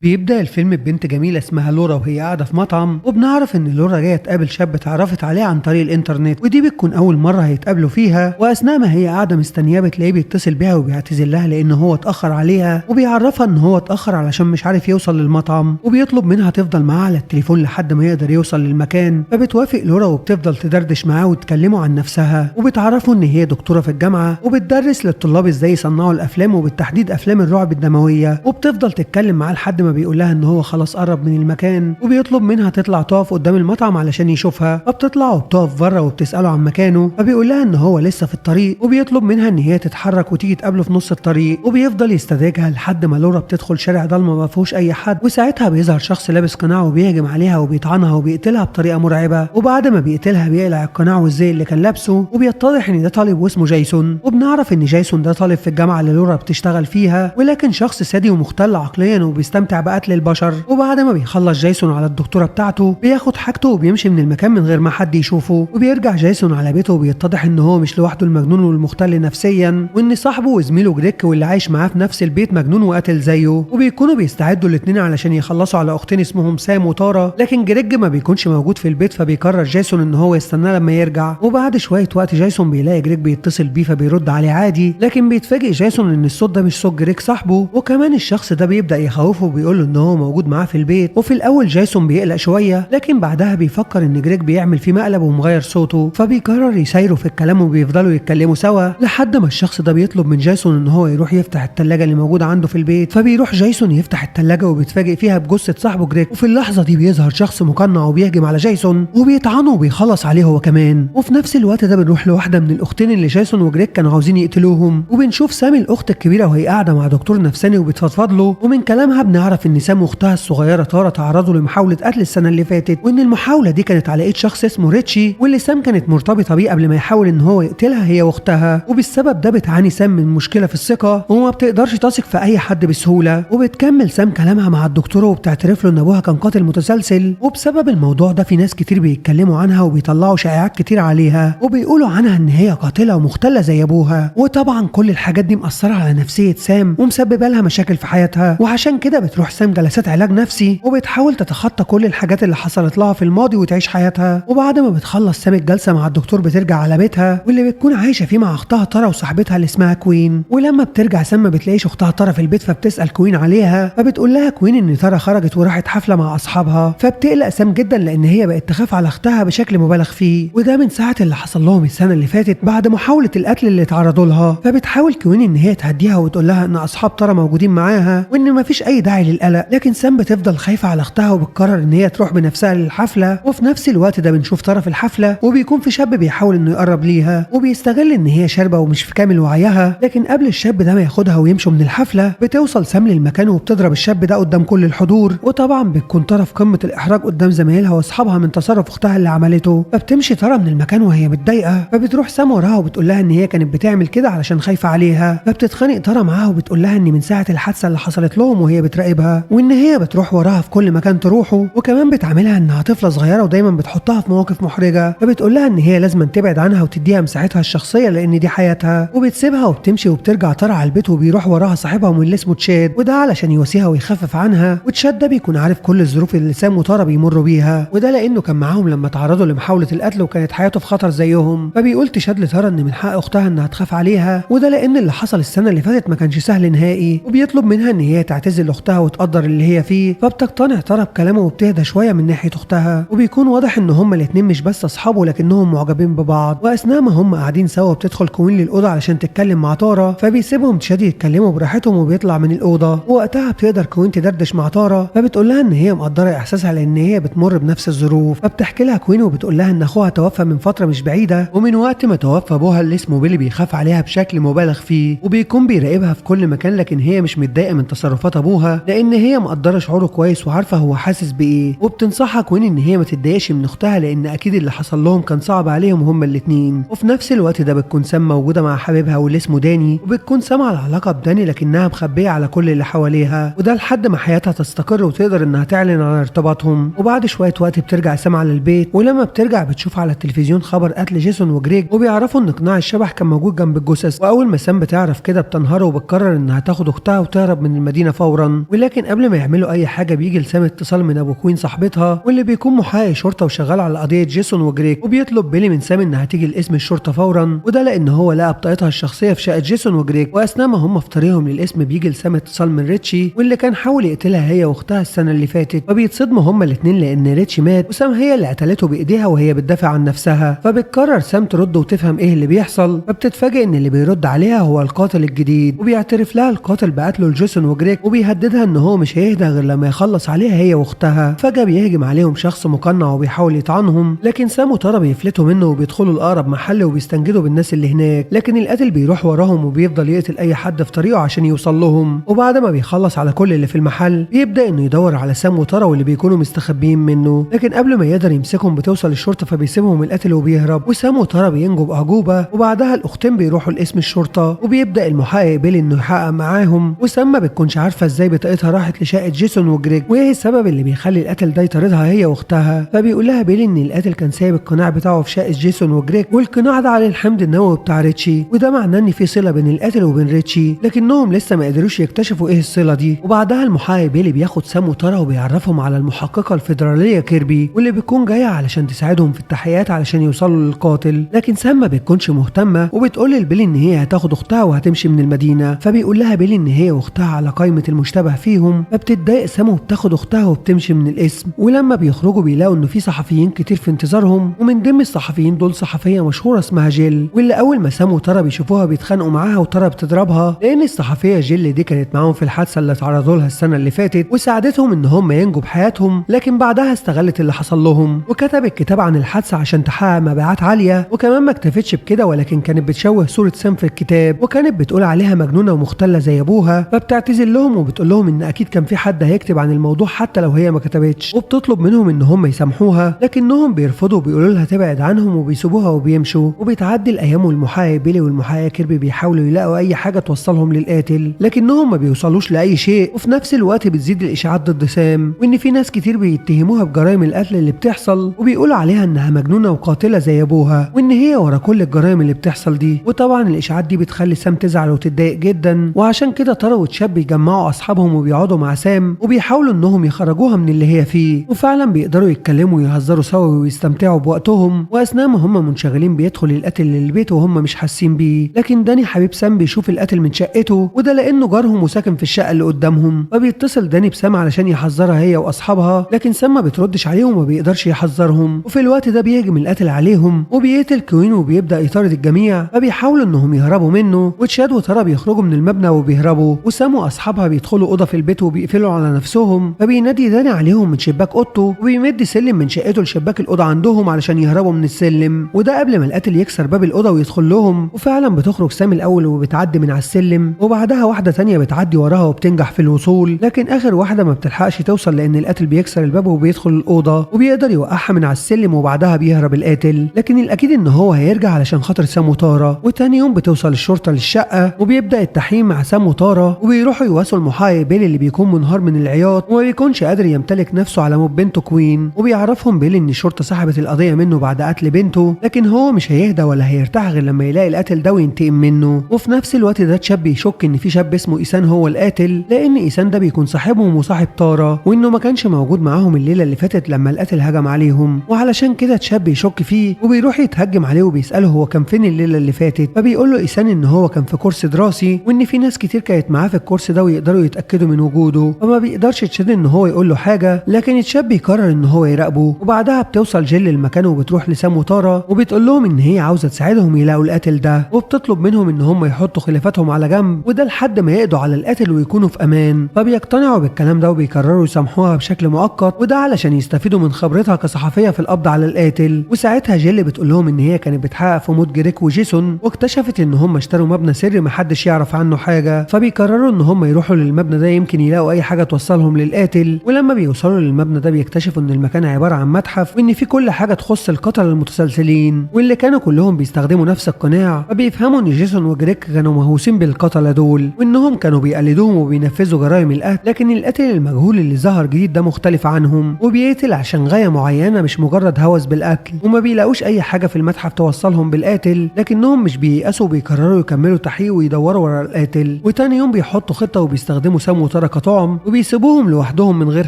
بيبدأ الفيلم ببنت جميلة اسمها لورا وهي قاعدة في مطعم، وبنعرف ان لورا جاية تقابل شاب اتعرفت عليه عن طريق الانترنت، ودي بتكون اول مرة هيتقابلوا فيها. واثناء ما هي قاعدة مستنياه بتلاقيه بيتصل بيها وبيعتذر لها لان هو اتأخر عليها، وبيعرفها ان هو اتأخر علشان مش عارف يوصل للمطعم، وبيطلب منها تفضل معاه على التليفون لحد ما يقدر يوصل للمكان. فبتوافق لورا وبتفضل تدردش معاه وتكلمه عن نفسها، وبتعرفه ان هي دكتورة في الجامعة وبتدرس للطلاب ازاي يصنعوا الافلام وبالتحديد افلام الرعب الدموية. وبتفضل تتكلم معاه لحد ما بيقول لها ان هو خلاص قرب من المكان، وبيطلب منها تطلع تقف قدام المطعم علشان يشوفها. فبتطلع وبتقف بره وبتساله عن مكانه، فبيقول لها ان هو لسه في الطريق، وبيطلب منها ان هي تتحرك وتيجي تقابله في نص الطريق. وبيفضل يستدرجها لحد ما لورا بتدخل شارع ضلمة ما فيهوش اي حد، وساعتها بيظهر شخص لابس قناع وبيهجم عليها وبيطعنها وبيقتلها بطريقة مرعبة. وبعد ما بيقتلها بيقلع القناع والزي اللي كان لابسه، وبيتضح ان ده طالب واسمه جايسون. وبنعرف ان جايسون ده طالب في الجامعة اللي لورا بتشتغل فيها، ولكن شخص سادي ومختل عقليا وبيستمتع بقتل البشر. وبعد ما بيخلص جايسون على الدكتورة بتاعته بياخد حاجته وبيمشي من المكان من غير ما حد يشوفه. وبيرجع جايسون على بيته وبيتضح ان هو مش لوحده المجنون والمختل نفسيا، وان صاحبه وزميله جريك واللي عايش معاه في نفس البيت مجنون وقاتل زيه. وبيكونوا بيستعدوا الاثنين علشان يخلصوا على اختين اسمهم سام وتارا، لكن جريج ما بيكونش موجود في البيت، فبيقرر جايسون ان هو يستناه لما يرجع. وبعد شوية وقت جايسون بيلاقي جريج بيتصل بيه فبيرد عليه عادي، لكن بيتفاجئ جايسون ان الصوت ده مش صوت جريج صاحبه، وكمان الشخص ده بيبدا يخوفه وبيقول له ان هو موجود معاه في البيت. وفي الاول جايسون بيقلق شوية، لكن بعدها بيفكر ان جريج بيعمل فيه مقلب ومغير صوته، فبيقرر يسايره في الكلام وبيفضلوا يتكلموا سوا لحد ما الشخص ده بيطلب من جايسون ان هو يروح يفتح الثلاجة اللي موجودة عنده في البيت. فبيروح جايسون يفتح الثلاجة وبيتفاجئ فيها بجثة صاحبه جريج. وفي اللحظة دي بيظهر شخص مقنع وبيهجم على جايسون وبيطعنه وبيخلص عليه هو كمان. وفي نفس الوقت ده بنروح لواحدة من الاختين اللي جايسون وجريج كانوا عاوزين يقتلوهم، وبنشوف سامي الاخت الكبيرة وهي قاعدة مع دكتور نفساني وبتفضفض له. ومن كلامها بنعرف ان سام واختها الصغيرة تارا تعرضوا لمحاولة قتل السنة اللي فاتت، وان المحاولة دي كانت على ايد شخص اسمه ريتشي، واللي سام كانت مرتبطة بيه قبل ما يحاول ان هو يقتلها هي واختها. وبالسبب ده بتعاني سام من مشكلة في الثقة وما بتقدرش تثق في اي حد بسهولة. وبتكمل سام كلامها مع الدكتور وبتعترف له ان ابوها كان قاتل متسلسل، وبسبب الموضوع ده في ناس كتير بيتكلموا عنها وبيطلعوا شائعات كتير عليها وبيقولوا عنها ان هي قاتله ومختله زي ابوها. وطبعا كل الحاجات دي مأثره على نفسية سام ومسببه لها مشاكل في حياتها، وعشان كده بتروح سام جلسات علاج نفسي وبتحاول تتخطى كل الحاجات اللي حصلت لها في الماضي وتعيش حياتها. وبعد ما بتخلص سام الجلسة مع الدكتور بترجع على بيتها واللي بتكون عايشه فيه مع اختها تارا وصاحبتها اللي اسمها كوين. ولما بترجع سام ما بتلاقيش اختها تارا في البيت، فبتسأل كوين عليها، فبتقول لها كوين ان تارا خرجت وراحت حفلة مع اصحابها. فبتقلق سام جدا لان هي بقت تخاف على اختها بشكل مبالغ فيه، وده من ساعة اللي حصل لهم السنة اللي فاتت بعد محاولة القتل اللي اتعرضوا لها. فبتحاول كوين ان هي تهديها وتقول لها ان اصحاب تارا موجودين معاها وان مفيش اي داعي للقلق، لكن سام بتفضل خايفة على اختها وبتقرر ان هي تروح بنفسها للحفله. وفي نفس الوقت ده بنشوف تارا في الحفلة، وبيكون في شاب بيحاول انه يقرب ليها وبيستغل ان هي شاربه ومش في كامل وعيها، لكن قبل الشاب ده ما ياخدها ويمشوا من الحفلة بتوصل سام للمكان وبتضرب الشاب ده قدام كل الحضور. وطبعا بتكون تارا في قمة الاحراج قدام زمايلها واصحابها من تصرف اختها اللي عملته. فبتمشي تارا من المكان وهي متضايقة، فبتروح سام وراها وبتقول لها ان هي كانت بتعمل كده علشان خايفة عليها. فبتتخانق تارا معاها وبتقول لها ان من ساعة الحادثة اللي حصلت لهم وهي بتراقبها، وان هي بتروح وراها في كل مكان تروحه، وكمان بتعاملها انها طفله صغيرة ودايما بتحطها في مواقف محرجه. فبتقول لها ان هي لازم تبعد عنها وتديها مساحتها الشخصية لان دي حياتها، وبتسيبها وبتمشي. وبترجع تارا على البيت وبيروح وراها صاحبها اللي اسمه تشاد، وده علشان يواسيها ويخفف عنها. وتشاد ده بيكون عارف كل الظروف اللي سام وتارا بيمروا بيها، وده لانه كان معاهم لما تعرضوا لمحاولة القتل وكانت حياته في خطر زيهم. فبيقول تشاد لتارا ان من حق اختها انها تخاف عليها، وده لان اللي حصل السنة اللي فاتت ما كانش سهل نهائي، وبيطلب منها ان هي تعتذر لاختها وتقدر اللي هي فيه. فبتقتنع تارا بكلامه وبتهدى شوية من ناحية اختها، وبيكون واضح ان هما الاثنين مش بس اصحاب ولكنهم معجبين ببعض. واثناء ما هم قاعدين سوا بتدخل كوين للاوضه علشان تتكلم مع تارا، فبيسيبهم تشاد يتكلموا براحتهم وبيطلع من الاوضة. ووقتها بتقدر كوين تدردش مع تارا، فبتقول لها ان هي مقدره احساسها لان هي بتمر بنفس الظروف. فبتحكي لها كوين وبتقول لها ان اخوها توفى من فترة مش بعيدة، ومن وقت ما توفى ابوها اللي اسمه بيلي بيخاف عليها بشكل مبالغ فيه، وبيكون بيراقبها في كل مكان، لكن هي مش متضايقة من تصرفات ابوها لان هي مقدره شعوره كويس وعارفه هو حاسس بايه. وبتنصحها كوين ان هي ما تتضايقش من اختها لان اكيد اللي حصل لهم كان صعب عليهم هما الاثنين. وفي نفس الوقت ده بتكون سام موجودة مع حبيبها واللي اسمه داني، وبتكون سام على علاقة بداني لكنها مخبيه على كل اللي حواليها، وده لحد ما حياتها تستقر وتقدر انها تعلن عن ارتباطهم. وبعد شوية وقت بترجع سام على البيت، ولما بترجع بتشوف على التلفزيون خبر قتل جيسون وجريج، وبيعرفوا ان قناع الشبح كان موجود جنب الجثث. واول ما سام بتعرف كده بتنهار وبتقرر انها تاخد اختها وتهرب من المدينة فورا. ولكن لكن قبل ما يعملوا اي حاجة بيجي لسام اتصال من ابو كوين صاحبتها، واللي بيكون محقق شرطه وشغال على قضية جيسون وجريك، وبيطلب بيلي من سام انها تيجي لقسم الشرطة فورا، وده لان هو لقى بطاقتها الشخصية في شقه جيسون وجريك. واثناء ما هم في طريقهم للقسم بيجي لسام اتصال من ريتشي، واللي كان حاول يقتلها هي واختها السنة اللي فاتت، فبيتصدموا هما الاثنين لان ريتشي مات وسام هي اللي قتلته بايديها وهي بتدافع عن نفسها. فبتقرر سام ترد وتفهم ايه اللي بيحصل، فبتتفاجئ ان اللي بيرد عليها هو القاتل الجديد، وبيعترف لها القاتل بقتله لجيسون وجريك، وبيهددها ان هو مش هيهدى غير لما يخلص عليها هي واختها. فجأة بيهجم عليهم شخص مقنع وبيحاول يطعنهم، لكن سام وتارا بيفلتوا منه وبيدخلوا لأقرب محل وبيستنجدوا بالناس اللي هناك، لكن القاتل بيروح وراهم وبيفضل يقتل اي حد في طريقه عشان يوصل لهم. وبعد ما بيخلص على كل اللي في المحل بيبدأ انه يدور على سام وتارا واللي بيكونوا مستخبيين منه، لكن قبل ما يقدر يمسكهم بتوصل الشرطة فبيسيبهم القاتل وبيهرب، وسام وتارا بينجوا بأعجوبة. وبعدها الاختين بيروحوا لقسم الشرطة، وبيبدأ المحقق بيلي انه يحقق معاهم، وسام ما بتكونش عارفة ازاي بطاقتها راحت لشقة جيسون وجريك، وايه السبب اللي بيخلي القاتل ده يطاردها هي واختها. فبيقول لها بيلي ان القاتل كان سايب القناع بتاعه في شقة جيسون وجريك، والقناع ده عليه الحمض النووي بتاع ريتشي، وده معناه ان في صلة بين القاتل وبين ريتشي، لكنهم لسه ما قدروش يكتشفوا ايه الصلة دي. وبعدها المحقق بيلي بياخد سام وتارا وبيعرفهم على المحققة الفيدرالية كيربي، واللي بتكون جاية علشان تساعدهم في التحقيقات علشان يوصلوا للقاتل، لكن سام ما بتكونش مهتمة وبتقول لبيلي ان هي هتاخد اختها وهتمشي من المدينة. فبيقول لها بيلي ان هي واختها على قائمة المشتبه فيهم، فبتتضايق سام وبتاخد اختها وبتمشي من القسم. ولما بيخرجوا بيلاقوا انه في صحفيين كتير في انتظارهم، ومن ضمن الصحفيين دول صحفية مشهورة اسمها جيل، واللي اول ما سام وتارا بيشوفوها بيتخانقوا معاها وتارا بتضربها، لان الصحفية جيل دي كانت معاهم في الحادثة اللي اتعرضوا لها السنة اللي فاتت وساعدتهم ان هم ينجوا بحياتهم، لكن بعدها استغلت اللي حصل لهم وكتبت كتاب عن الحادثة عشان تحقق مبيعات عالية. وكمان ما اكتفتش بكده، ولكن كانت بتشوه صوره سام في الكتاب، وكانت بتقول عليها مجنونة ومختله زي ابوها، فبتعتذر لهم وبتقول لهم ان اكيد كان في حد هيكتب عن الموضوع حتى لو هي ما كتبتش، وبتطلب منهم ان هم يسامحوها، لكنهم بيرفضوا وبيقولوا لها تبعد عنهم وبيسيبوها وبيمشوا. وبتعدي الايام والمحقق بيلي والمحقق كيربي بيحاولوا يلاقوا اي حاجة توصلهم للقاتل، لكنهم ما بيوصلوش لاي شيء. وفي نفس الوقت بتزيد الاشاعات ضد سام، وان في ناس كتير بيتهموها بجرائم القتل اللي بتحصل، وبيقولوا عليها انها مجنونة وقاتله زي ابوها، وان هي ورا كل الجرائم اللي بتحصل دي. وطبعا الاشاعات دي بتخلي سام تزعل وتتضايق جدا، وعشان كده تارا وتشاب بيجمعوا اصحابهم وبيقعدوا مع سام وبيحاولوا انهم يخرجوها من اللي هي فيه، وفعلا بيقدروا يتكلموا ويهزروا سوا ويستمتعوا بوقتهم. واثناء ما هم منشغلين بيدخل القاتل للبيت وهم مش حاسين بيه، لكن داني حبيب سام بيشوف القاتل من شقته، وده لانه جارهم وساكن في الشقة اللي قدامهم. فبيتصل داني بسام علشان يحذرها هي واصحابها، لكن سام ما بتردش عليهم وما بيقدرش يحذرهم. وفي الوقت ده بيهجم القاتل عليهم وبيقتل كوين وبيبدا يطارد الجميع، فبيحاولوا انهم يهربوا منه، وتشاد وتارا بيخرجوا من المبنى وبيهربوا، وسام واصحابها بيدخلوا اوضة في البيت وبيقفلوا على نفسهم. فبينادي داني عليهم من شباك اوضته وبيمد سلم من شقته لشباك الاوضة عندهم علشان يهربوا من السلم، وده قبل ما القاتل يكسر باب الاوضة ويدخل لهم. وفعلا بتخرج سام الاول وبتعدي من على السلم، وبعدها واحدة ثانية بتعدي وراها وبتنجح في الوصول، لكن اخر واحدة ما بتلحقش توصل لان القاتل بيكسر الباب وبيدخل الاوضة وبيقدر يوقعها من على السلم، وبعدها بيهرب القاتل. لكن الاكيد ان هو هيرجع علشان خاطر سام وتارا. وتاني يوم بتوصل الشرطة للشقه وبيبدا التحقيق مع سام وتارا، وبيروحوا يواسوا المحقق بيلي اللي بيكون منهار من العياط وما بيكونش قادر يمتلك نفسه على موت بنته كوين. وبيعرفهم بيلي ان الشرطة سحبت القضية منه بعد قتل بنته، لكن هو مش هيهدى ولا هيرتاح غير لما يلاقي القاتل ده وينتقم منه. وفي نفس الوقت ده تشاب بيشك ان في شاب اسمه ايسان هو القاتل، لان ايسان ده بيكون صاحبهم وصاحب تارا، وانه ما كانش موجود معاهم الليلة اللي فاتت لما القاتل هجم عليهم، وعلشان كده تشاب بيشك فيه وبيروح يتهجم عليه وبيساله هو كان فين الليلة اللي فاتت. فبيقول له ايسان ان هو كان في كورس دراسي، وان في ناس كتير كانت معاه في الكورس ده ويقدروا يتاكدوا من وجوده. فما بيقدرش تشاد ان هو يقول له حاجة، لكن تشاب بيقرر ان هو يراقبه. وبعدها بتوصل جيل المكان وبتروح لسام وتارا وبتقول لهم ان هي عاوزه تساعدهم يلاقوا القاتل ده، وبتطلب منهم ان هم يحطوا خلافاتهم على جنب، وده لحد ما يقضوا على القاتل ويكونوا في امان. فبيقتنعوا بالكلام ده وبيقرروا يسامحوها بشكل مؤقت، وده علشان يستفيدوا من خبرتها كصحفيه في القبض على القاتل. وساعتها جيل بتقول لهم ان هي كانت بتحقق في موت جريك وجيسون، واكتشفت ان هم اشتروا مبنى سري محدش يعرف عنه حاجة، فبيقرروا ان هم يروحوا للمبنى ده يمكن يلاقوا اي حاجة توصلهم للقاتل. ولما بيوصلوا للمبنى ده بيكتشفوا ان المكان عبارة عن متحف، وان في كل حاجة تخص القتلة المتسلسلين واللي كانوا كلهم بيستخدموا نفس القناع. فبيفهموا ان جيسون وجريك كانوا مهووسين بالقتله دول، وانهم كانوا بيقلدوهم وبينفذوا جرائم القتل، لكن القاتل المجهول اللي ظهر جديد ده مختلف عنهم وبيقتل عشان غاية معينة مش مجرد هوس بالقتل. وما بيلاقوش اي حاجة في المتحف توصلهم بالقاتل، لكنهم مش بييأسوا وبيقرروا يكملوا تحقيق ويدوروا ورا القاتل. وتاني يوم بيحطوا خطه وبيستخدموا سام وتارا وتارا كطعم وبيسيبوهم لوحدهم من غير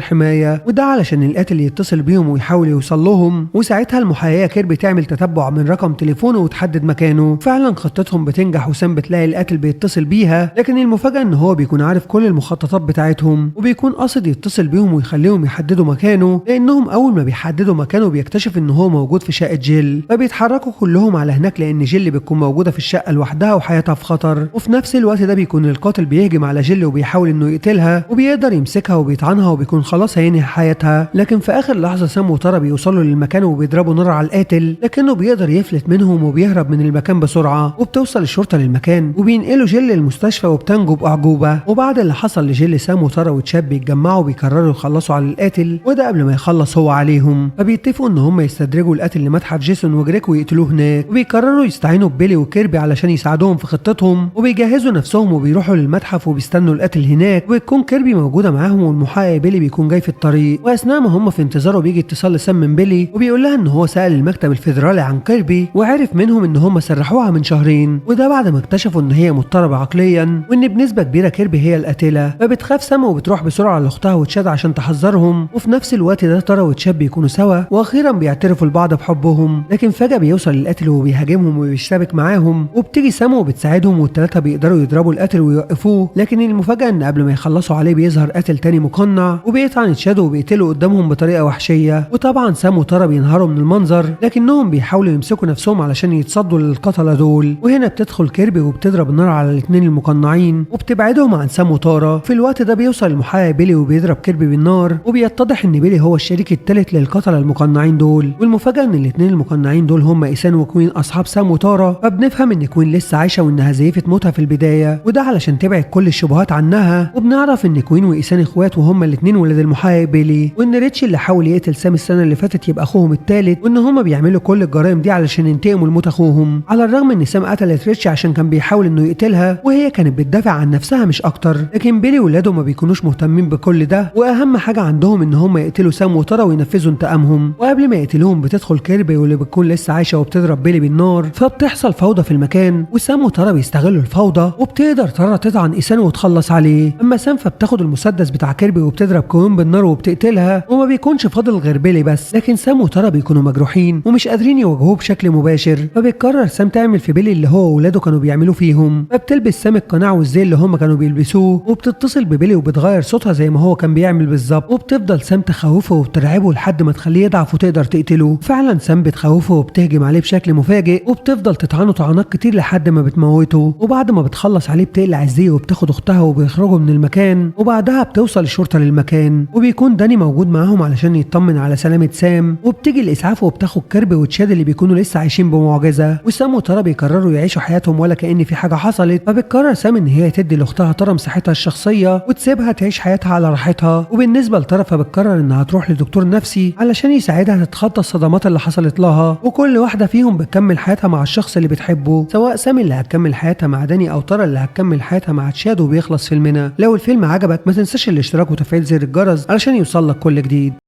حماية، وده علشان القاتل يتصل بيهم ويحاول يوصل لهم. وساعتها المحققه كيربي تعمل تتبع من رقم تليفونه وتحدد مكانه. فعلا خطتهم بتنجح وسام بتلاقي القاتل بيتصل بيها، لكن المفاجاة ان هو بيكون عارف كل المخططات بتاعتهم وبيكون قاصد يتصل بيهم ويخليهم يحددوا مكانه، لانهم اول ما بيحددوا مكانه بيكتشف ان هو موجود في شقه جيل. فبيتحركوا كلهم على هناك لان جيل بتكون موجودة في الشقة لوحدها وحياتها في خطر. وفي نفس الوقت ده بيكون القاتل بيهجم على جيل وبيحاول انه يقتلها، وبيقدر يمسكها وبيطعنها وبيكون خلاص هينهي حياتها. لكن في اخر لحظة سام وتارا بيوصلوا للمكان وبيضربوا نار على القاتل، لكنه بيقدر يفلت منهم وبيهرب من المكان بسرعة. وبتوصل الشرطة للمكان وبينقلوا جيل للمستشفى وبتنجو باعجوبه. وبعد اللي حصل لجيل سام وتارا وتشاد بيتجمعوا وبيقرروا يخلصوا على القاتل، وده قبل ما يخلص هو عليهم. فبيتفقوا ان هم يستدرجوا القاتل لمتحف جيسون وجريك ويقتلوه هناك، وبيقرروا يستعينوا ببيلي وكيربي علشان يساعدوهم في خطتهم. وبيجهزوا نفسهم وبيروحوا للمتحف وبيستنوا القاتل هناك، وبتكون كيربي موجودة معاهم والمحقق بيلي بيكون جاي في الطريق. واثناء ما هم في انتظاره بيجي اتصال لسام من بيلي وبيقول لها ان هو سأل المكتب الفيدرالي عن كيربي وعرف منهم ان هم سرحوها من شهرين، وده بعد ما اكتشفوا ان هي مضطربة عقليا وان بنسبة كبيرة كيربي هي القاتلة. فبتخاف سام وبتروح بسرعة لاختها وتشاد عشان تحذرهم. وفي نفس الوقت ده تارا وتشاد بيكونوا سوا واخيرا بيعترفوا لبعض بحبهم. لكن فجاة بيوصل القاتل وبيهاجمهم وبيشتبك معاهم، وبتيجي سام وبتساعدهم والثلاثة بيقدروا يضربوا القاتل ويوقفوه. لكن المفاجاة ان قبل ما يخلصوا عليه بيظهر قاتل تاني مقنع وبيطعن تشاد وبيقتله قدامهم بطريقة وحشية. وطبعا سام وتارا بينهاروا من المنظر، لكنهم بيحاولوا يمسكوا نفسهم علشان يتصدوا للقتله دول. وهنا بتدخل كيربي وبتضرب النار على الاثنين المقنعين وبتبعدهم عن سام وتارا. في الوقت ده بيوصل المحقق بيلي وبيضرب كيربي بالنار، وبيتضح ان بيلي هو الشريك الثالث للقتله المقنعين دول. والمفاجاه ان الاثنين المقنعين دول هم ايسان وكوين اصحاب سام وتارا. فبنفهم ان كوين لسه عايشه وانها زيفت موتها في البداية، وده علشان تبعد كل الشبهات عنها. وبنعرف ان كوين وايسان اخوات وهم الاثنين ولاد المحقق بيلي، وان ريتش اللي حاول يقتل سام السنة اللي فاتت يبقى اخوهم الثالث، وان هم بيعملوا كل الجرائم دي علشان ينتقموا لموت اخوهم. على الرغم ان سام قتلت ريتش عشان كان بيحاول انه يقتلها وهي كانت بتدافع عن نفسها مش اكتر، لكن بيلي ولاده ما بيكونوش مهتمين بكل ده، واهم حاجة عندهم ان هم يقتلوا سام وتارا وينفذوا انتقامهم. وقبل ما يقتلوهم بتدخل كيربي واللي بتكون لسه عايشه وبتضرب بيلي بالنار، فبتحصل فوضى في المكان وسام وتارا بيستغلوا الفوضى وبتقدر تارا تطعن ايسان وتخلص عليه. اما سام فبتاخد المسدس بتاع كيربي وبتضرب كوين بالنار وبتقتلها، وما بيكونش فاضل غير بيلي بس. لكن سام وتارا بيكونوا مجروحين ومش قادرين يواجهوه بشكل مباشر، فبيقرر سام تعمل في بيلي اللي هو وولاده كانوا بيعملوه فيهم. فبتلبس سام القناع والزي اللي هم كانوا بيلبسوه، وبتتصل ببيلي وبتغير صوتها زي ما هو كان بيعمل بالظبط، وبتفضل سام تخوفه وبترعبه لحد ما تخليه يضعف وتقدر تقتله. فعلا سام بتخوفه وبتهجم عليه بشكل مفاجئ وبتفضل تطعنه طعنات كتير لحد ما بتموته. وبعد ما بتخلص عليه بتقلع الزي وبتاخد اختها وبيخرجوا من المكان. وبعدها بتوصل الشرطة للمكان وبيكون داني موجود معاهم علشان يطمن على سلامه سام. وبتيجي الاسعاف وبتاخد كيربي وتشاد اللي بيكونوا لسه عايشين بمعجزه. وسام وتارا بيقرروا يعيشوا حياتهم ولا كأن في حاجة حصلت. فبتقرر سام ان هي تدي لاختها تارا مساحتها الشخصية وتسيبها تعيش حياتها على راحتها. وبالنسبة لتارا فبتقرر انها تروح لدكتور نفسي علشان يساعدها تتخطى الصدمات اللي حصلت لها. وكل واحدة فيهم بتكمل حياتها مع الشخص اللي بتحبه، سواء سام اللي هتكمل حياتها مع داني او تارا اللي هتكمل حياتها مع تشاد. وبيخلص فيلمنا. لو الفيلم عجبك ما تنساش الاشتراك وتفعيل زر الجرس علشان يوصلك كل جديد.